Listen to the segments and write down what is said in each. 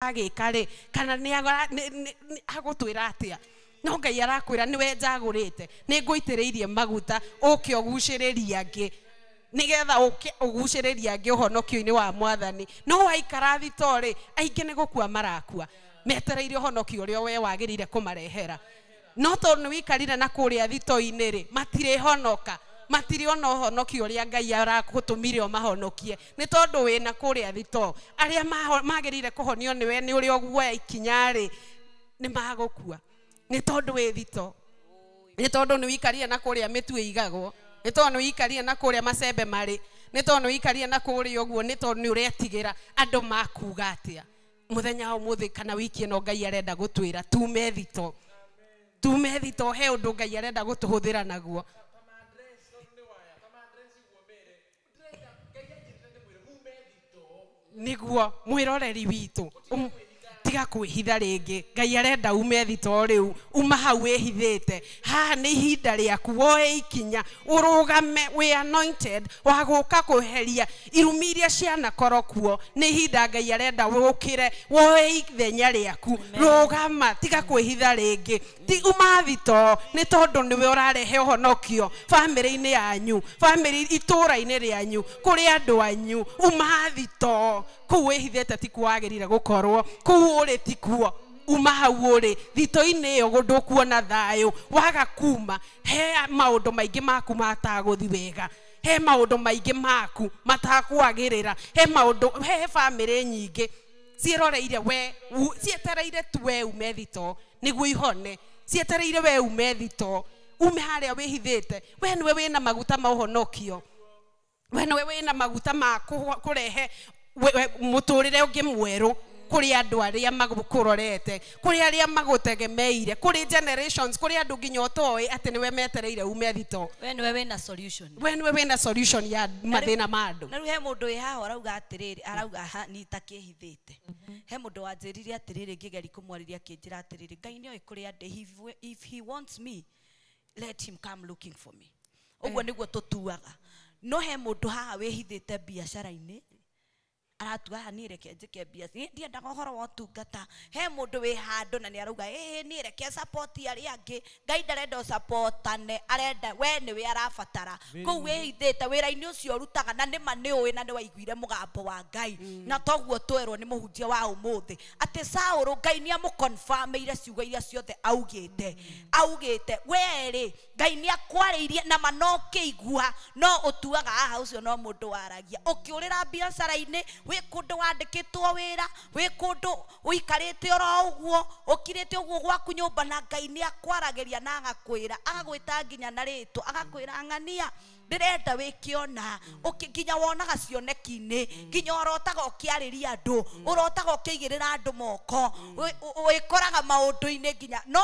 Agĩka rĩ, kana nĩ agũtwĩra atĩa? No Ngai arakwĩra nĩwe njagũrĩte, nĩ ngũitĩrĩirie maguta ũke ũgucĩrĩrie angĩ, nĩgetha ũke ũgucĩrĩrie angĩ ũhonokio-inĩ wa Mwathani. No waikara thito rĩ, aingĩ nĩ gũkua marakua metereire ũhonokio ũrĩa we wagĩrĩire kũmarehera. No tondũ nĩ wĩikarire na kũrĩa thito-inĩ rĩ, matirĩhonoka, matirĩona ũhonokio ũrĩa Ngai arakũtũmire ũmahonokie, nĩ tondũ wĩna kũrĩa thito. Arĩa magĩrĩire kũhonio nĩwe nĩ ũrĩa ũguoya ikinya rĩ, nĩ magũkua, nĩ tondũ wĩ thito, nĩ tondũ nĩ wĩikarire na kũrĩa mĩtu ĩigagwo, nĩ tondũ nĩ wĩikarire na kũrĩa macembe marĩ, nĩ tondũ nĩ wĩikarire na kũrĩa ũguo, nĩ tondũ nĩ ũretigĩra andũ makuga atĩa. Mũthenya wa ũmũthĩ kana wiki ĩno Ngai arenda gũtwĩra tume thito, tume thito, he ũndũ Ngai arenda gũtũhũthĩra naguo. Nĩguo mwĩroreri witũ tiga kwĩhitha rĩngĩ. Ngai arenda ume thito rĩu, uma hau wĩhithĩte. Haha nĩ ihinda rĩaku woe ikinya, ũrũgame wĩ anointed wa gũka kweheria irumi iria cianakorwo kuo. Nĩ ihinda Ngai arenda ũkĩre woe ithenya rĩaku, rũgama, tiga kwĩhitha rĩngĩ, ti uma thito, nĩ tondũ nĩwe ũrarehe ũhonokio bamĩrĩ-inĩ yanyu, bamĩrĩ itũũra-inĩ rĩanyu, kũrĩ andũ anyu. Uma thito, kũu wĩhithĩte tikuo wagĩrĩire gũkorwo, kũu ũrĩ tikuo, uma hau ũrĩ thito-inĩ ĩyo ndũkuona thayũ. Waga kuma, he maũndũ maingĩ maku matagũthi wega, he maũndũ maingĩ maku matakwagĩrĩra, he maũndũ, he bamĩrĩ nyingĩ ciĩroreire we, cietereire tu we ume thito nĩguo ihone, cietereire we ume thito, ume harĩa wĩhithĩte. We nĩwe wĩna maguta ma ũhonokio, we nĩwe wĩna maguta ma kũrehe mũtũrĩre ũngĩ mwerũ kũrĩ andũ arĩa magũkũrorete, kũrĩ arĩa magũtegemeire, kũrĩ generations, kũrĩ andũ nginya ũtoĩ atĩ nĩwe metereire ume thito. We nĩwe wĩna solution, we nĩwe wĩna solution ya mathĩna ma andũ. Na rĩu he mũndũ wĩ haha arauga atĩrĩrĩ, arauga ha ni takĩhithĩte. He mũndũ wanjĩrire atĩrĩrĩ, ngĩgeria kũmwarĩria akĩnjĩra atĩrĩrĩ, Ngai nĩoĩ kũrĩa ndĩ, if he wants me let him come looking for me. Ũguo nĩguo tũtuaga. No he mũndũ haha wĩhithĩte biacara-inĩ, aratua haha niĩ reke njĩke biacara, niĩ ndiendaga ũhoro wa ũtungata. He mũndũ wĩ handũ na nĩ arauga ĩĩ niĩ reke support arĩa angĩ. Ngai ndarenda ũsupportane, arenda we nĩwe arabatara. Kũu wĩhithĩte wĩra-inĩ ũcio ũrutaga, na nĩma nĩũĩ na nĩwaiguire mũgambo wa Ngai. Na toguo twerwo nĩ mũhunjia wa ũmũthĩ atĩ Saũlũ Ngai nĩ amũconfirmĩire ciugo iria ciothe augĩte. Augĩte we rĩ, Ngai nĩ akwarĩirie na ma no ũkĩigua, no ũtuaga haha ũcio no mũndũ waragia. Ũkĩũrĩra biacara-inĩ, wĩ kũndũ wandĩkĩtwo wĩra, wĩ kũndũ ũikarĩte oro ũguo, ũkirĩte ũguo gwaku nyũmba, na Ngai nĩ akwaragĩria na agakwĩra, agagwĩta nginya na rĩtwa, agakwĩra ng'ania ndĩrenda wĩke ona, nginya wonaga cioneki-inĩ, nginya ũrotaga ũkĩarĩria andũ, ũrotaga ũkĩigĩrĩra andũ moko, wĩkoraga maũndũ-inĩ nginya no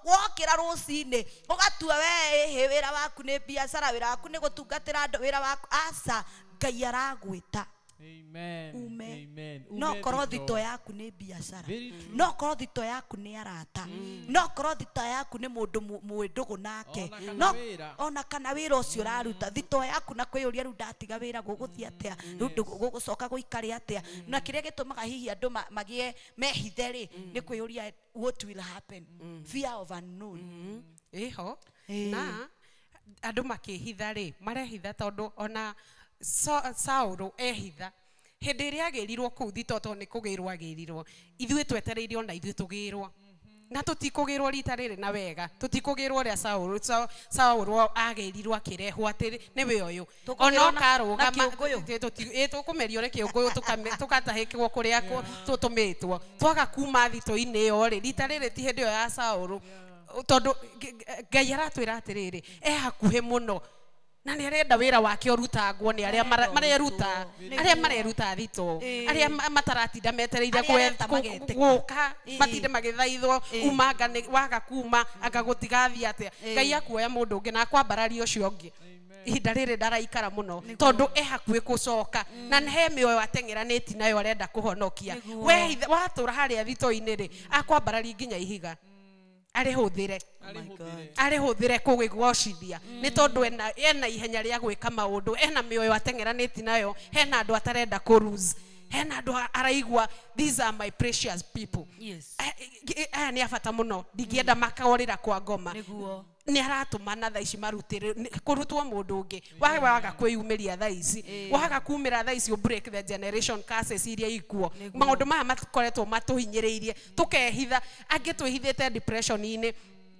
wokĩra rũcinĩ ũgatua we ĩhĩ, wĩra waku nĩ biacara, wĩra waku nĩ gũtungatĩra andũ, wĩra waku aca. Ngai aragwĩta Amen. ume. Amen. No korwo thito yaku nĩ biacara, no korwo thito yaku nĩ arata, no korwo thito yaku nĩ mũndũ mwĩ ndũgũ nake, no ona kana wĩra ũcio ũraruta, thito yaku na kwĩyũria rĩu ndatiga wĩra gũgũthiĩ atĩa, rĩu gũgũcoka gũikare atĩa. Na kĩrĩa gĩtũmaga hihi andũ magĩe mehithe rĩ, nĩ kwĩyũria what will happen, fear of unknown. Ĩho na andũ makĩhitha rĩ, marehitha tondũ ona Saũlũ ehitha hĩndĩ ĩrĩa agĩrirwo kũu thito, tondũ nĩ kũgĩrwo agĩrirwo, ithuĩ twetereire ona ithuĩ tũgĩrwo, na tũtikũgĩrwo rita rĩrĩ na wega, tũtikũgĩrwo ũrĩa Saũlũ agĩrirwo akĩrehwo atĩ nĩwe ũyũ, ona ũkarũgama tũkũmerio nĩ kĩũngũyũ, tũkatahĩkwo kũrĩa tũtũmĩtwo, twaga kuma thito-inĩ ĩyo rĩ, rita rĩrĩ ti hĩndĩ ĩyo ya Saũlũ, tondũ Ngai aratwĩra atĩrĩrĩ, e hakuhĩ mũno na nĩ arenda wĩra wake ũrutangwo nĩ arĩa mareruta, arĩa mareruta thito, arĩa mataratinda metereire gũka, matinde magĩthaithwo, umanga nĩ waga kuma anga gũtigathiĩ atĩa. Ngai akuoya mũndũ ũngĩ na akwambararia ũcio ũngĩ. Ihinda rĩrĩ ndaraikara mũno tondũ e hakuhĩ gũcoka, na he mĩoyo ateng'eranĩtie nayo arenda kũhonokia. We watũra harĩa thito-inĩ rĩ, akwambararia nginya ihiga arĩhũthĩre, arĩhũthĩre kũgĩgocithia, nĩ tondũ ena ihenya rĩa gwĩka maũndũ, ena mĩoyo ateng'eranĩtie nayo, hena andũ atarenda kũ lose. Hena andũ araigua these are my precious people. Yes. Aya nĩ a bata mũno, ndingĩenda makorĩra kwa ngoma. Nĩguo. Nĩ aratũmana thaa ici marutĩre kũrutwo mũndũ ũngĩ waga kwĩyumĩria thaa ici, waga kumĩra thaa ici, break the generation curses iria ikuo. Maũndũ maya makoretwo matũhinyĩrĩirie tũkehitha, angĩ twĩhithĩte depression-inĩ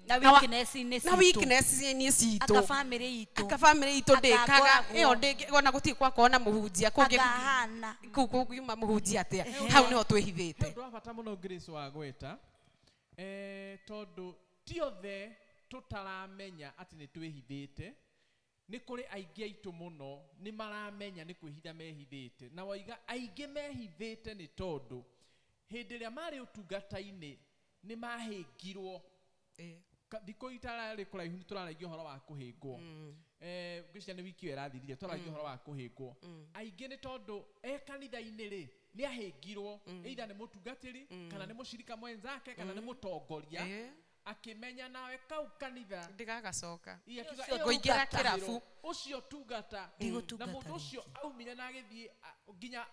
na weakness-inĩ na weakness-inĩ citũ, aka family itũ, aka family itũ ndĩkaga ĩyo ndĩngĩ ona gũtirĩ gwakorwo na mũhunjia kũngĩ akahana kũu kũngiuma mũhunjia atĩa, hau nĩho twĩhithĩte. Ũndũ wa bata mũno Grace wa gweta, tondũ ti othe tũtaramenya atĩ nĩ twĩhithĩte, nĩ kũrĩ aingĩ aitũ mũno nĩ maramenya nĩ kwĩhitha mehithĩte, na waiga aingĩ mehithĩte nĩ tondũ hĩndĩ ĩrĩa marĩ ũtungata-inĩ nĩ mahĩngirwo. Thikũ itararĩ kũraihu nĩ tũraragia ũhoro wa kũhĩngwo. Ngwĩciria nĩ wiki ĩyo ĩrathirire tũraragia ũhoro wa kũhĩngwo. Aingĩ nĩ tondũ e kanitha-inĩ rĩ nĩ ahĩngirwo, either nĩ mũtungatĩri kana nĩ mũcirika mwenzake kana nĩ mũtongoria, akĩmenya nawe kau kanitha ndigagacoka ngũingĩra kĩrabu ũcio tungata, na mũndũ ũcio aumire na agĩthiĩ nginya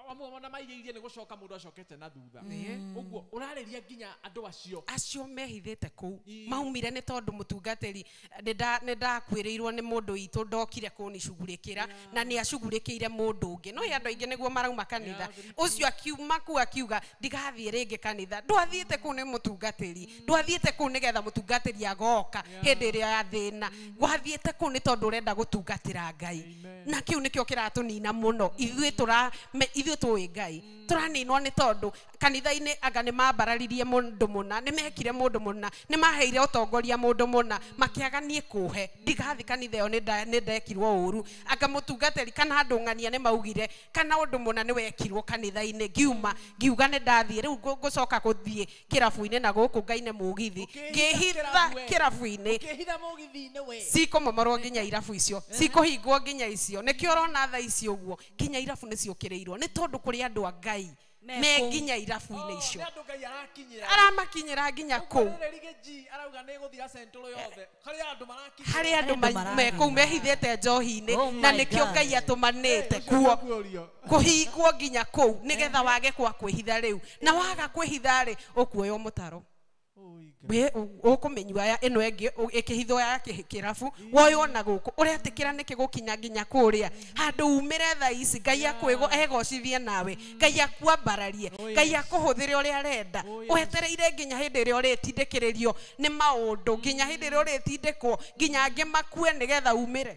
amwe ona maigĩirie nĩ gũcoka mũndũ acokete na thutha. Ũguo ũrarĩria nginya andũ acio mehithĩte kũu maumire nĩ tondũ mũtungatĩri nĩ ndakuĩrĩirwo nĩ mũndũ witũ ndokire kũnicugurĩkĩra na nĩ acugurĩkĩire mũndũ ũngĩ. No andũ aingĩ nĩguo marauma kanitha, ũcio akiuma kũu akiuga ndigathiĩ rĩngĩ kanitha. Ndwathiĩte kũu nĩ mũtungatĩri, ndwathiĩte kũu nĩgetha mũtungatĩri agoka hĩndĩ ĩrĩa ya thĩna, wathiĩte kũu nĩ tondũ ũrenda gũtungatĩra Ngai. Na kĩu nĩkĩo kĩratũnina mũno ithuĩ tũĩ Ngai tũraninwo nĩ tondũ kanitha-inĩ anga nĩ mambararirie mũndũ mũna, nĩ mekire mũndũ mũna, nĩ maheire ũtongoria mũndũ mũna, makĩaga niĩ kũhe ndigathiĩ kanitha ĩyo nĩ ndekirwo ũru, anga mũtungatĩri kana andũ ng'ania nĩ maugire kana ũndũ mũna nĩ wekirwo kanitha-inĩ, ngiuma ngiuga nĩ ndathiĩ rĩu ngũcoka gũthiĩ kĩrabu-inĩ na gũkũ Ngai-inĩ mũgithi ngĩhitha kĩrabu-inĩ cikũmomorwo nginya irabu icio cikũhingwo nginya icio. Nĩkĩo ũrona thaa ici ũguo nginya irabu nĩ ciũkĩrĩirwo nĩ tondũ kũrĩ andũ a Ngai me nginya irabu-inĩ icio aramakinyĩra nginya kũu, harĩ andũ me kũu mehithĩte njohi-inĩ, na nĩkĩo Ngai atũmanĩte kuo kũhingwo nginya kũu nĩgetha wage kwa kwĩhitha rĩu, na waga kwĩhitha rĩ ũkuoywo mũtaro ũkũmĩnyua ĩno ĩngĩ ĩkĩhithwo ya kĩrabu woywo na gũkũ ũretĩkĩra nĩkĩ gũkinya nginya kũrĩa handũ umĩre thaa ici Ngai egocithie nawe, Ngai akuambararie, Ngai akũhũthĩre ũrĩa arenda, wetereire nginya hĩndĩ ĩrĩa ũrĩtindĩkĩrĩrio nĩ maũndũ, nginya hĩndĩ ĩrĩa ũrĩtindĩkwo nginya angĩ makue nĩgetha umĩre.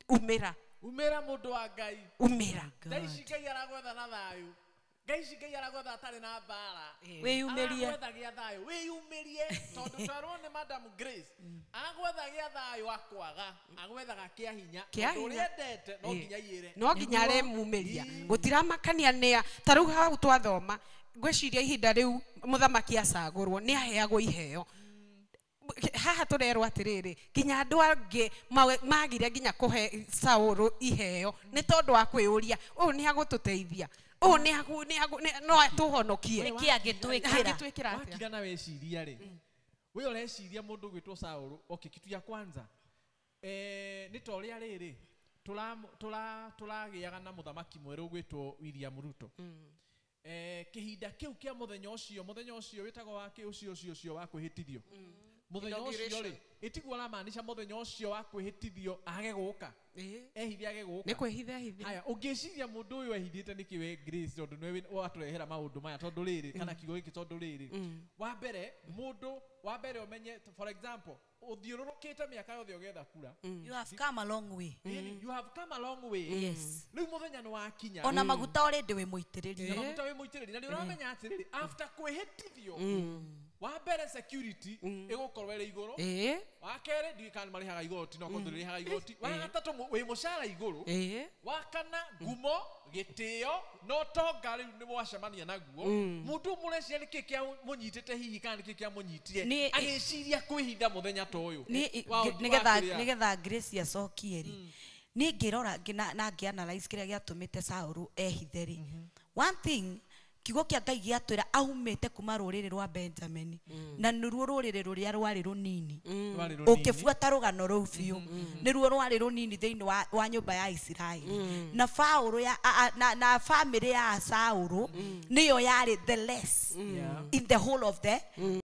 Umĩra umĩra mũndũ wa Ngai, umĩra. Thaa ici Ngai aragwetha na thayũ, Ngai ici Ngai aragwetha atarĩ na mbara, wĩyumĩrie, aragwetha gĩa thayũ, wĩyumĩrie, tondũ twerwo nĩ Madam Grace agwetha gĩa thayũ akwaga, agwethaga kĩa hinya, tondũ ũrĩa endete no nginya aiyĩre, no nginya aremumĩria, gũtiramakania nĩa. Ta rĩu hau twathoma ngwĩciria ihinda rĩu mũthamaki acagũrwo nĩ aheagwo iheo. Haha tũrerwo atĩrĩrĩ nginya andũ angĩ magire nginya kũhe Saũlũ iheo nĩ tondũ wa kwĩyũria ũyũ nĩ agũtũteithia, ũyũ no atũhonokie, nĩkĩ angĩtwĩkĩra. Wakira na weciria rĩ, we ũreciria mũndũ ũgwĩtwo Saũlũ. Okay, kitu ya kwanza nĩ ta ũrĩa rĩrĩ tũragĩaga na mũthamaki mwerũ ũgwĩtwo William Ruto. Kĩhinda kĩu kĩa mũthenya ũcio wĩtagwo wa kĩ ũcio wa kwĩhĩtithio, mũthenya ũcio rĩ ĩtiguo ũramaanisha mũthenya ũcio wa kwĩhĩtithio age gũka, ehithe age gũka, nĩ kwĩhitha ehithe. Haya, ũngĩciria mũndũ ũyũ ehithĩte nĩkĩ we Grace, tondũ nĩwe watũrehera maũndũ maya, tondũ rĩrĩ kana kiugo gĩkĩ, tondũ rĩrĩ wa mbere mũndũ wa mbere ũmenye, for example ũthiũrũrũkĩte mĩaka yothe ũgĩetha kura, you have come a long way, you have come a long way. Yes, rĩu mũthenya nĩ wakinya, ona maguta already wĩ mũitĩrĩrie, na maguta wĩ mũitĩrĩrie, na nĩ ũramenya atĩrĩrĩ after kwĩhĩtithio wa mbere security ĩgũkorwo ĩrĩ igũrũ, wa kerĩ ndiũĩ kana marĩhaga igoti, no korwo ndũrĩhaga igoti, wa gatatũ wĩ mũcara igũrũ, wa kana ngumo gĩtĩo na ũtonga rĩu nĩ mwacemania naguo. Mũndũ mũreciria nĩkĩ kĩamũnyitĩte hihi kana nĩkĩ kĩamũnyitire agĩciria kwĩhitha mũthenya ta ũyũ nĩgetha Grace acokie rĩ, niĩ ngĩrora na ngĩ analyze kĩrĩa gĩatũmĩte Saũlũ ehithe rĩ, one thing Kiugo kĩa Ngai gĩatwĩra aumĩte kuma rũrĩrĩ rwa Benjamini, na nĩruo rũrĩrĩ rũrĩa rwarĩ rũnini. Rwarĩ rũnini. Ũngĩbuata rũgano rũu biũ, nĩruo rwarĩ rũnini thĩinĩ wa nyũmba ya Isiraeli, na Paũlũ ya na bamĩrĩ ya Saũlũ nĩyo yarĩ the less in the whole of the